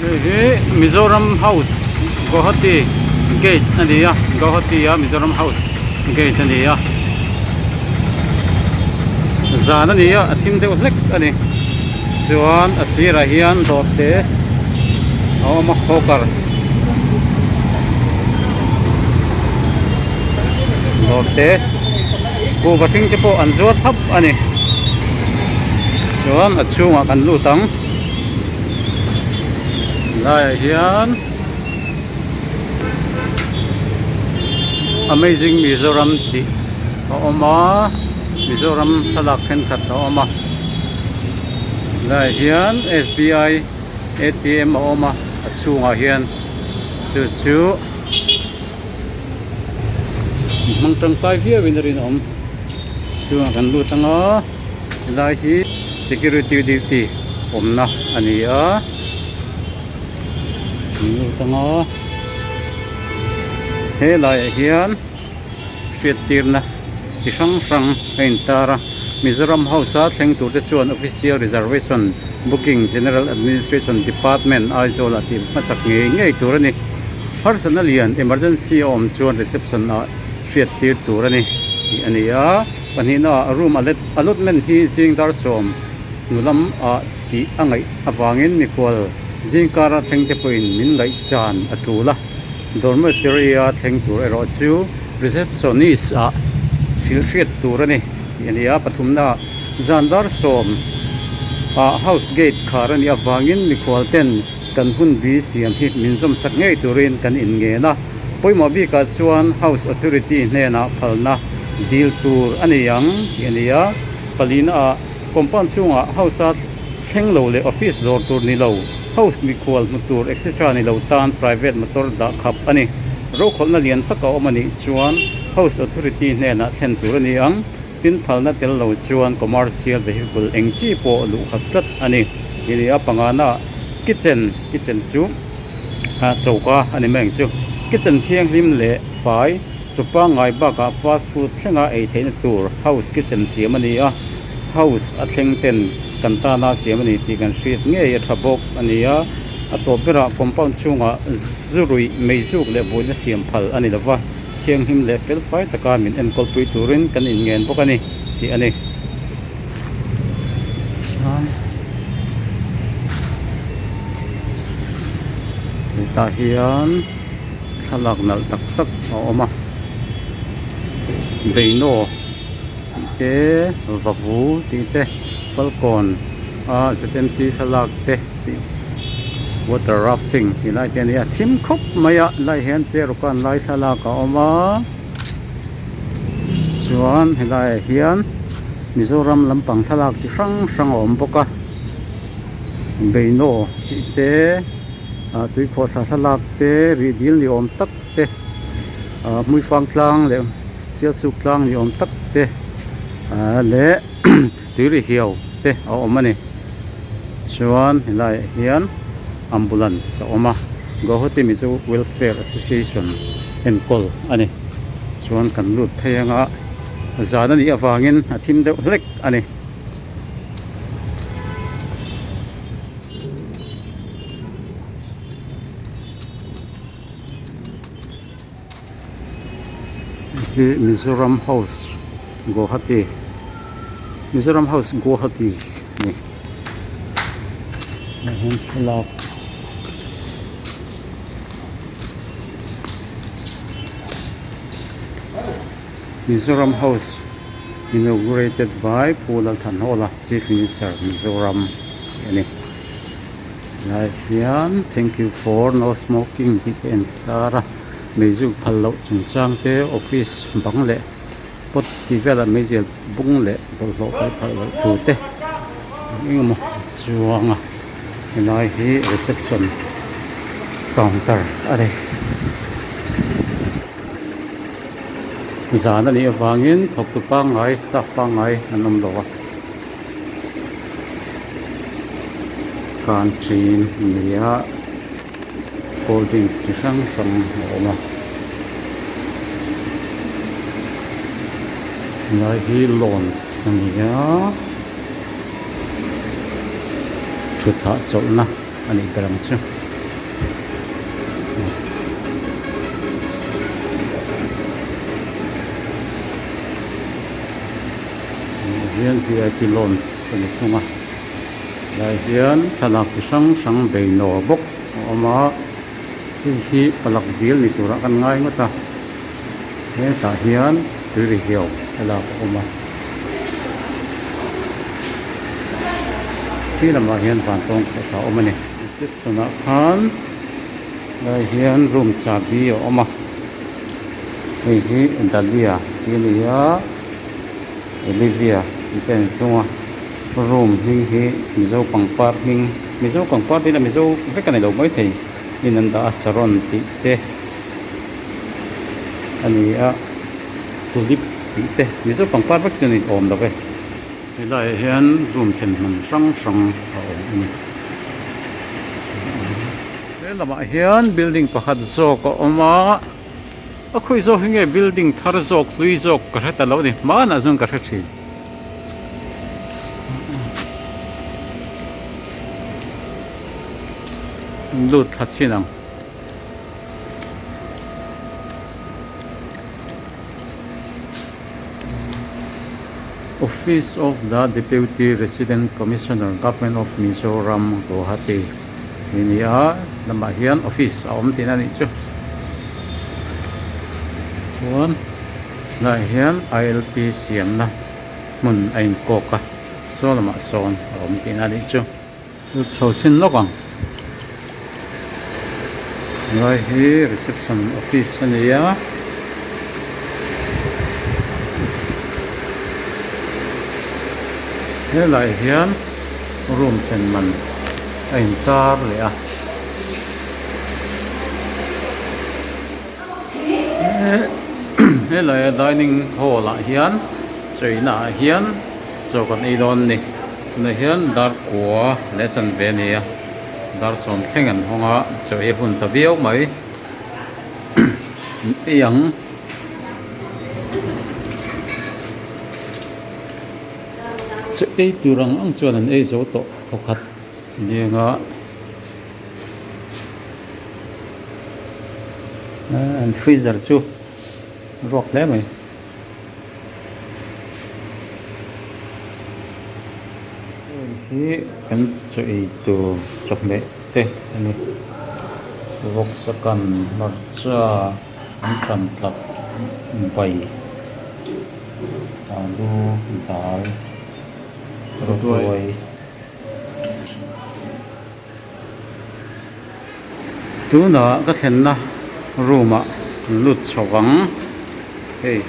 Hei hi Mizoram House Guwahati gate a ni a Guwahati a Mizoram House gate a ni a zan a ni a a thim deuh hlek a ni chuan a sirah hian dawr te a awm a hawker dawr te kuhva hring te pawh an zuar thlap a ni chuan a chhungah kan lut ang. Laiah hian Amazing Mizoram tih a awm a Mizoram thlalak thenkhat a awm a laiah hian S B I A T M a awm a a chhungah hian chu chu hmang tangkai viau in a rinawm chhungah kan lut anga helai hi security duty awmna a ni a kan lut anga he laiah hian hriattirna chi hrang hrang a intar a Mizoram House a thleng tur te chuan official reservation booking General Administration Department Aizawl ah tih hmasak ngei ngei tur a ni harsatna lian emergency a awm chuan reception ah hriattir tur a ni tih a ni a. Pahnihna ah room allotment hi zing dar 10 nu lam ah tih a ngaih avangin mikhual zing kara thleng te pawhin min ngaih chan a tul a. Dormitory a thleng tur erawh chu receptionist ah hrilh hriat tur a ni tih a ni a. Pathumna ah zan dar 10 ah house gate khar a nih avangin mikhual ten kan hun bi siam hi min zawm sak ngei turin kan inngen a. Pawimawh bikah chuan House Authority hnenah phalna dil tur a nei ang tih a ni a. Palina ah compound chhungah House a thleng lo leh office dawr tur ni lo, House mikhual hmu tur etc ni lo tan private motor dah khap a ni. Rokhawlhna lian tak a awm a nih chuan House Authority hnenah thlen tur a ni ang. Tin phalna tel lo chuan commercial vehicle eng chi pawh luh khat tlat a ni tih a ni a. Pangana ah kitchen, kitchen chu. ah choka a ni mai ang chu kitchen thianghlim leh fai chu pangngai bakah fast food thlenga ei theihna tur house kitchen siam a ni a house a thleng ten kan tana siam a ni tih kan hriat ngei a tha bawk a ni a a tawp berah compound chhungah zu ruih meizuk leh buaina siam phal a ni lova thianghlim leh fel fai taka min enkawl pui turin kan inngen bawk a ni tih a ni. Hetah hian thlalak nalh tak tak a awm a beino tih te vavu tih te falkawn a z m c thlalak te tih water rafting tih lai te a ni a thim khawp mai a helai hian chair rukan lai thlalak a awm a. Chuan helaiah hian Mizoram lampang thlalak chi hrang hrang a awm bawk a beino tih te ah tuikhawhthla thlalak te rih dil ni awm tak te ah hmuifang tlang leh sialsuk tlang ni awm tak te ah leh tuirihiau te a awm a ni chuan helaiah hian ambulance a awm a Guwahati Mizo Welfare Association enkawl a ni chuan kan lut phei anga zan a nih avangin a thim deuh hlek a ni. Hi Mizoram House Guwahati Mizoram House Guwahati a ni tah hian thlalak Mizoram House inaugurated by Pu Lalthanhawla Chief Minister Mizoram tih a ni helai hian thank you for no smoking tih te a intar a. Meizu phal loh chungchang te office bang leh pot tih velah meizial bung leh bawlhhlawh paih phal loh thu te eng emaw a chuang a helai hi reception counter a ni zan a nih avangin thawktu pangngai staff pangngai an awm lo a canteen a ni a. Cold drinks chi hrang hrang a awm a helai hi lounge a ni a thut hahchawlhna a nih ber ang chu. Hian vip lounge a ni thung a helai hian thlalak chi hrang hrang bei nawr bawk a awm a hei hi palak dil ni turah kan ngai ngawt a hetah hian tui ri hiau thlalak a awm a khi lamah hian vantawng kawt a awm a ni reception ah khan helai hian room chahbi a awm a hei hi dahlia tih a ni a Olivia tih te a ni thung a room hming hi mizo pangpar hming mizo pangpar tih ila mizo vek a ni lo maithei in an dah a saron tih te a ni a tulip tih te mizo pangpar vek chu a ni awm lo ve helaiah hian room thlen hmun hrang hrang a awm a ni he lamah hian building pakhat zawk a awm a. A khawi zawk hi nge building thar zawk hlui zawk ka hre ta lo a ni hmanah chuan ka hre thin. Lut thla chhin ang. Office of the Deputy Resident Commissioner Government of Mizoram Guwahati tih a ni a lamah hian office a awm tihna a nih chu chuan tlaiah hian I L P siamna hmun a inkawk a saw lamah sawn a awm tihna a nih chu. Lut chho chhin lawk ang. Helai hi reception office a ni a. Helai hian room thlen man a intar leh a. Helai a dining hall ah hian cheina ah hian chaw kan ei dawn a ni. Tunah hian dar kua leh chanve a ni a dar sawm thleng an hawng a chaw ei hun ta viau mai an ei ang. Chaw ei tur ang ang chuan an ei zo tawh thawkhat leng a an freezer chu ruak hle mai. Heng hi kan chaw ei tur chawhmeh te a ni vawksa kan hmarcha an tan tlat bai alu dal rawtuai. Tunah ka thlenna room ah an lut chho vang hei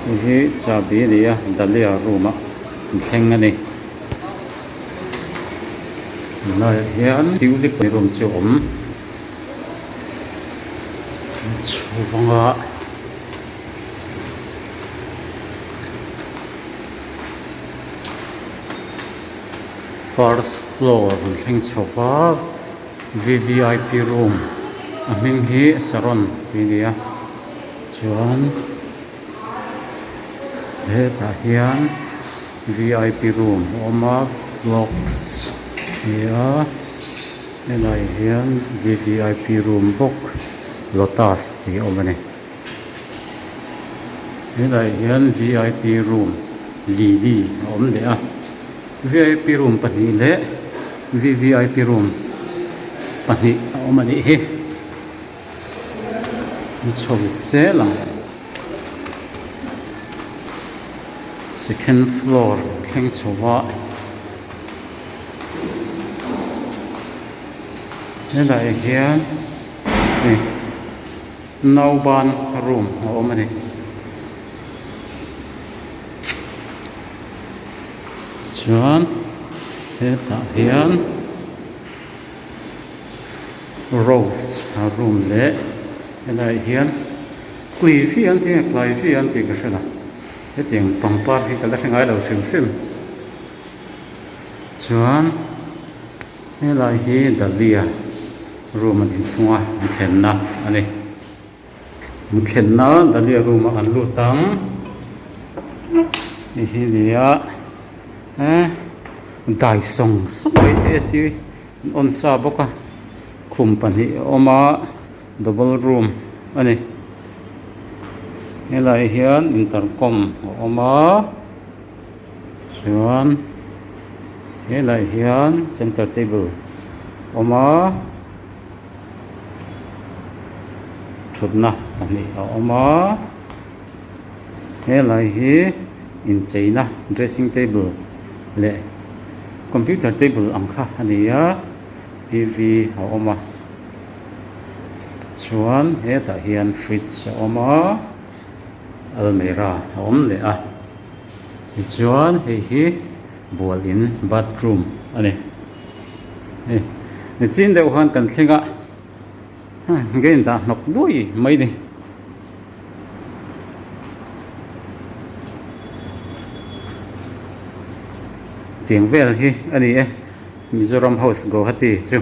hei hi chahbi a ni a dahlia room ah an thleng a ni helaiah hian tulip room chu a awm chho vang a. First floor an thleng chho va V_V_I_P room a hming hi saron tih a ni a chuan hetah hian V_I_P room a awm a vlogs a ni a helaiah hian V_V_I_P room bawk lotus tih a awm a ni. Helaiah hian vip room lily a awm leh a vip room pahnih leh vvip room pahnih a awm a nih hi an chho zel ang second floor thleng chho a helaiah hian hei. Nauban room a awm a ni. Chuan hetah hian rose room leh helaiah hian kui fi an tih nge tlai fi an tih ka hre lo hetiang pangpar hi ka la hre ngai lo hrim hrim chuan. Helai hi Dahlia room a ding thung a an thlenna a ni. An thlenna Dahlia room ah kan lut ang hei hi a ni a eh dai sawng sawng mai A C. An on sa bawk a khum pahnih a awm a double room a ni helaiah hian intercom a awm a chuan helaiah hian center table a awm a thutna pahnih a awm a helai hi incheina dressing table leh computer table ang kha a ni a t v a awm a chuan hetah hian fridge a awm a almirah a awm leh a tichuan hei hi bual in bathroom a ni hei nichin deuh khan kan thleng a gate dah hnawk duai mai a ni. Tiang vel hi a ni e Mizoram House Guwahati chu.